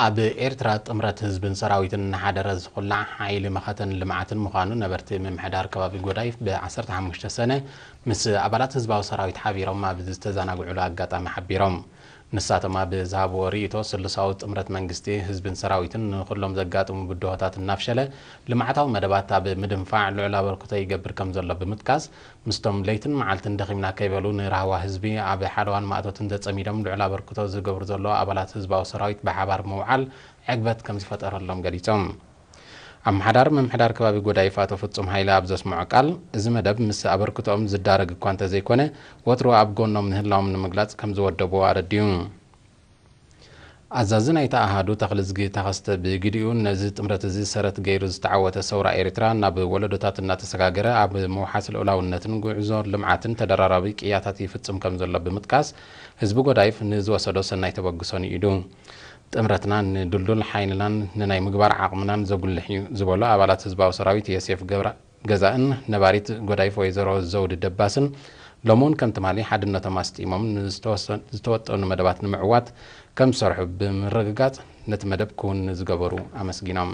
ኣብ ኤርትራ ጥምረት ህዝብን ሰራዊትን እናሓደረ ዝኹላዕ ሓይሊ መኸተን ልምዓትን ምዃኑ ነበርቲ ምምሕዳር ከባቢ ጎዳይፍ ብ15 ሰነ ምስ ኣባላት ህዝባዊ ሰራዊት ሓቢሮም ኣብ ዝተዘናግዑሉ ኣጋጣሚ ሓቢሮም። ንሳቶም ኣብ ዝሃብዎ ርእይቶ፣ ስሉሳዊ ጥምረት መንግስቲ፣ ህዝብን ሰራዊትን ንኹሎም ዘጋጥሙ ብድሆታት እናፍሸለ ልምዓታዊ መደባት ኣብ ምድንፋዕ ልዑል ኣበርክቶ ይገብር ከም ዘሎ ብምጥቃስ፣ ምስቶም ለይትን መዓልትን ደኺምና ከይበሉ ንራህዋ ህዝቢ ኣብ ሓለዋን ማእቶትን ተጸሚዶም ልዑል ኣበርክቶ ዝገብሩ ዘለዉ ኣባላት ህዝባዊ ሰራዊት ብሓባር ምውዓል ዕግበት ከም ዝፈጠረሎም ገሊጾም። ኣመሓዳሪ ምምሕዳር ከባቢ ጎዳይፍ ኣቶ ፍጹም ሃይለ ኣብ ዘስምዖ ቃል፣ እዚ መደብ ምስ ኣበርክቶኦም ዝዳረግ እኳ እንተዘይኮነ፣ ወትሩ ኣብ ጎኖም ምህላዎም ንምግላጽ ከም ዝወደብዎ ኣረዲኡ። ኣዛዚ ናይቲ ኣሃዱ ተኽልዝጊ ተኸስተ ብግዲኡ፣ ነዚ ጥምረት እዚ ሰረት ገይሩ ዝተዓወተ ሰውራ ኤርትራ ናብ ወለዶታት እናተሰጋገረ ኣብ ምውሓስ ልኡላውነትን ጉዕዞ ልምዓትን ተደራራቢ ቅያታት ይፍጽም ከም ዘሎ ብምጥቃስ፣ ህዝቢ ጎዳይፍ ንዝወሰዶ ሰናይ ተበግሶ ንኢዱ። ጥምረትና ንድልዱል ሓይልናን ንናይ ምግባር ዓቕምናን ዘጉልሕ እዩ ዝበሉ ኣባላት ህዝባዊ ሰራዊት የሴፍ ገብረ ገዛእን ነባሪት ጎዳይፍ ወይዘሮ ዘውዲ ደባስን፣ ሎሚ እውን ከም ትማሊ ሓድነቶም ኣስጢሞም ንዝተወሰ-፣ ዝተወጠኑ መደባት ንምዕዋት ከም ዝሰርሑ ብምርግጋጽ፣ ነቲ መደብ ክውን ንዝገበሩ ኣመስጊኖም።